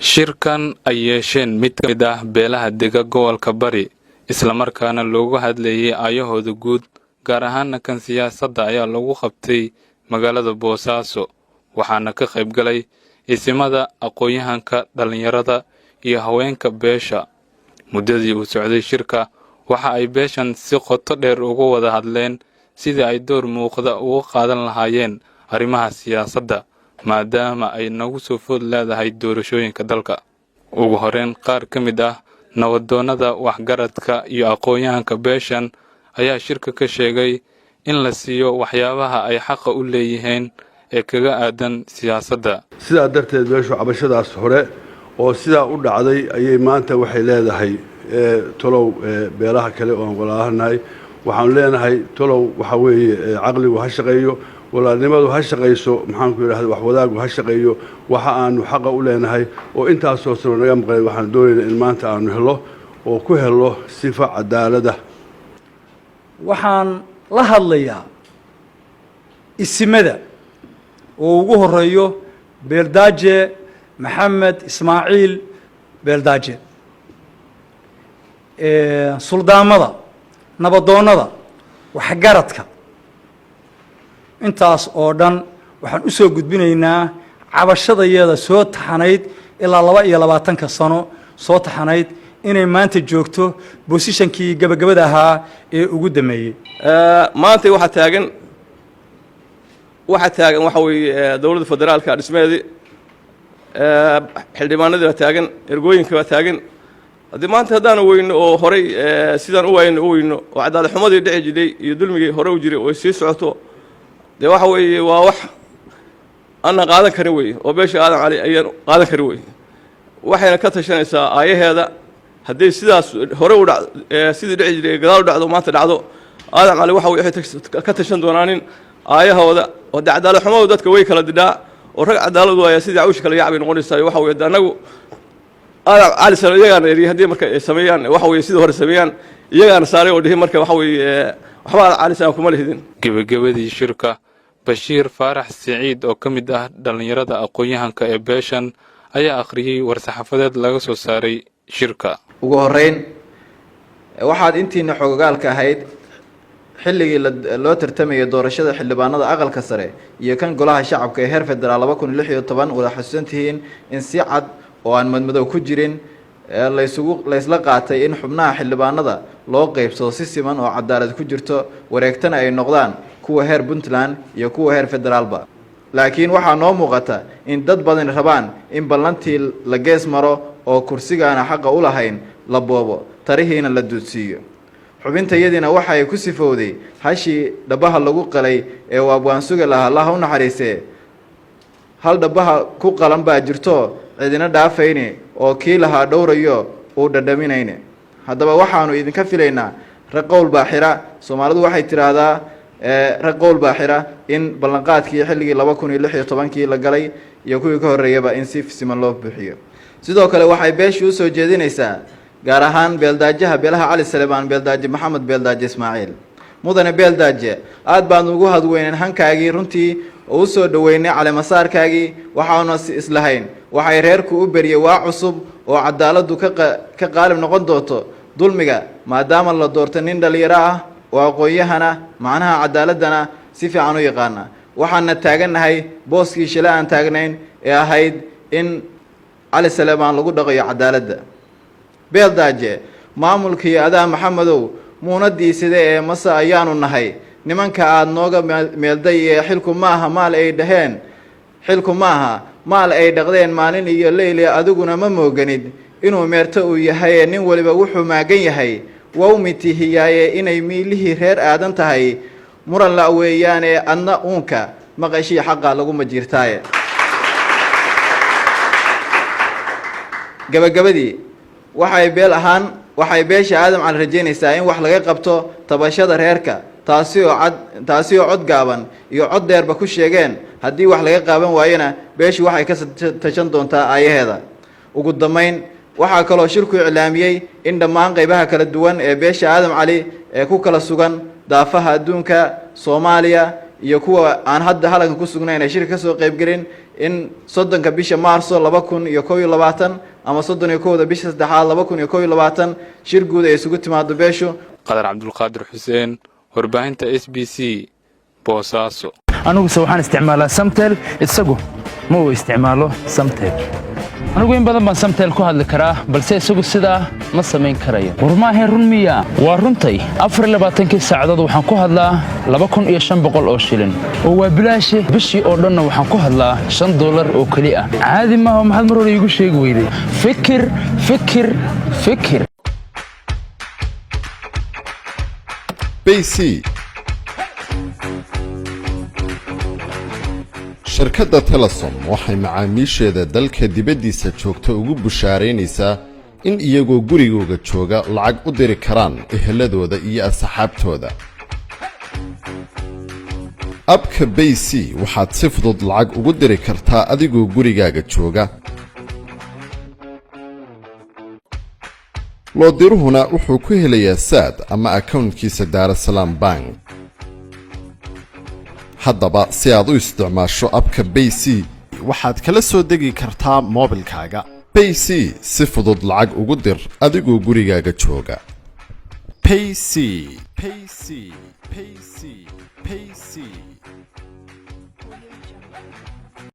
Shirkan ay yeesheen mid ka mid ah beelaha dega gobolka Bari, islamarkaana loogu hadlayay aayahooda guud, gaar ahaana kan siyaasadda, ayaa lagu qabtay magaalada Boosaaso, waxaana ka qayb galay isimada, aqoon-yahanka, dhallinyarada iyo haweenka beesha. Muddadii uu socday shirka, waxa ay beeshan si qoto dheer uga wada hadleen sidii ay door muuqda uga qaadan lahaayeen arrimaha siyaasadda, maadaama ay nagu soo food leedahay doorashooyinka dalka. Ugu horeyn, qaar ka mid ah nabadoonnada, waxgaradka iyo aqoon-yahanka beeshan ayaa shirka ka sheegay in la siiyo waxyaabaha ay xaqa u leeyihiin ee kaga aadan siyaasadda. Sidaa darteed, beeshu cabashadaas hore oo sidaa u dhacday ayay maanta waxay leedahay: tolow, beelaha kale oo aan walaalahanahay waxaanu leenahay, tolow, waxaa weeye caqligu ha shaqeeyo, walaalnimadu ha shaqayso, maxaanku yidhahda, wax wadaagu ha shaqeeyo. Waxa aanu xaqa u leenahay oo intaasoo sano naga maqnayd waxaanu doonaynaa in maanta aanu helo oo ku helo sifa cadaalada. Waxaan la hadlayaa isimada oo ugu horeeyo Beeldaaje Maxamed Ismaaciil Beeldaaje, suldaamada, nabadoonnada, waxgaradka, intaas oo dhan waxaan u soo gudbinaynaa cabashadayada soo taxanayd ilaa 22-ka sano soo taxanayd, inay maanta joogto position-kii gabagabada ahaa ee ugu dameeyey. Maanta waxaa taagan waxa weeye dowladda federaalka dhismaheedii, xildhibaanadii baa taagan, ergooyinka baa taagan. Haddii maanta haddaanu weyno oo horay sidaan u wayno u weyno oo cadaalad xumadii dhici jiray iyo dulmigii hore u jiray oo sii socoto, dee waxa weeye waa wax aanan qaadan karin weye, oo beesha Aadan Cali ayaan qaadan karin weye. Waxayna ka tashanaysaa aayaheeda. Hadday sidaas hore u dha sidii dhici jiray gadaal u dhacdo, maanta dhacdo, Aadan Cali waxa waxay ka tashan doonaanin aayahooda. Oo dee cadaalad xumadu dadka way kala didhaa, oo rag cadaalad waaya sidii cawsha kala yac bay noqonaysaa. Waxa weye de annagu Aadan Cali sano iyagaana eriyay. Haddii marka ay sameeyaan, waxa weye sidii hore sameeyaan, iyagaana saaray oo dhihi marka waxa weeye waxba Aadan Cali sana kuma lihidin. Gebagabadii shirka, Bashiir Faarax Siciid oo ka mid ah dhallinyarada aqoon-yahanka ee beeshan ayaa akhriyey war-saxaafadeed laga soo saaray shirka. Ugu horeyn, waxaad intiina xogogaalka ahayd xilligii loo tartamayay doorashada xildhibaanada Aqalka Sare iyo kan Golaha Shacabka ee heer federaal 2016, wada xasuusan tihiin in si cad oo aan madmadow ku jirin laysugu laysla qaatay in xubnaha xildhibaanada loo qeybsado si siman oo cadaalad ku jirto, wareegtana ay noqdaan kuwa heer Puntland iyo kuwa heer federaalba. Laakiin waxaa noo muuqata in dad badani rabaan in ballantii la gees maro oo kursigaana xaqa u lahayn la boobo, tarihiina la duudsiiyo. Xubintayadiina waxay ku sifowday hashii dhabaha lagu qalay ee waabwaan sugi lahaa, Allaha u naxariisee: "Hal dhabaha ku qalan baa jirto, cidina dhaafayne, oo kii lahaa dhowrayo uu dhadhaminayne." Haddaba waxaanu idinka filaynaa, rag qowl baa xira, Soomaalidu waxay tidhaahdaa rag qowl baa xira, in ballanqaadkii xilligii 2016-kii la galay iyo kuwii ka horreeyaba in si siman loo buuxiyo. Sidoo kale, waxay beeshii usoo jeedinaysaa, gaar ahaan beeldaajaha beelaha Cali Salebaan, Beeldaaje Maxamed Beeldaaje Ismaaciil: Mudane Beeldaaje, aada baanu ugu hadweyneen hankaagii runtii oo usoo dhoweynay caleemasaarkaagii. Waxaanu islahayn waxay reerku u beriyey waa cusub oo cadaaladdu ka qaalib noqon doonto dulmiga, maadaama la doortay nin dhallinyaro ah oo aqoon-yahana, macnaha cadaaladdana si fiican u yaqaana. Waxaana taagannahay booskii shile aan taagnayn ee ahayd in Cali Saleebaan lagu dhaqayo cadaaladda. Beeldaaje, maamulkii adaa Maxamedow muunadiisida ee mase ayaanu nahay nimanka aada nooga meelday ee xilku maaha maal ay dhaheen, xilku maaha maal ay dhaqdeen maalin iyo leyli. Adiguna ma mooganid inuu meerto uu yahay, nin waliba wuxuu maagan yahay waa u mitihiyaaye inay miilihii reer Aadan tahay muran la weeyaane. Adna uunka maqashii xaqa laguma jiirtaaye. Gabagabadii, waxay beel ahaan, waxay beesha Aadam Cali rajaynaysaa in wax laga qabto tabashada reerka, taasi oo cad, taasi oo cod gaaban iyo cod dheerba ku sheegeen. Haddii wax laga qaaban waayona, beeshu waxay ka tashan doontaa aayaheeda. Ugu dambayn, waxaa kaloo shirku iclaamiyey in dhammaan qeybaha kala duwan ee beesha Aadam Cali ee ku kala sugan daafaha adduunka, Soomaaliya iyo kuwa aan hadda halanka ku sugnayn ee shirka kasoo qeybgelin, In 30-ka bisha Maarso 2021 ama 31-da bisha saddexaad 2021 shir guud ay isugu timaado beeshu. Qadar Cabdulqaadir Xuseen, warbaahinta SBC, Boosaaso. Aniguse waxaan isticmaalaa Samtel, isagu ma uu isticmaalo Samtel. Anigu in badan baan Samtel ku hadli karaa, balse isagu sidaa ma samayn karayo. War maahayn run miya? Waa runtay. 24-kii saacadood waxaan ku hadlaa 2500 oo shilin, oo waa bilaashe. Bishii oo dhanna waxaan ku hadlaa $5 oo keli ah. Caadi maaha. Maxaad mar hore iigu sheegi weyday? Fikir, fikir, fikir. Bayc. Shirkadda Telesom waxay macaamiisheeda dalka dibaddiisa joogta ugu bushaaraynaysaa in iyagoo gurigooga jooga lacag u diri karaan eheladooda iyo asxaabtooda. App-ka Bayc waxaad si fudud lacag ugu diri kartaa adigoo gurigaaga jooga. Loodiruhuna wuxuu ku helayaa Saad ama account-kiisa Daarasalaam Bank. Haddaba, si aad u isticmaasho app-ka Bayc, waxaad kala soo degi kartaa moobilkaaga. Bayc, si fudud lacag ugu dir adigoo gurigaaga jooga. Payc, Payc, Payc, Payc.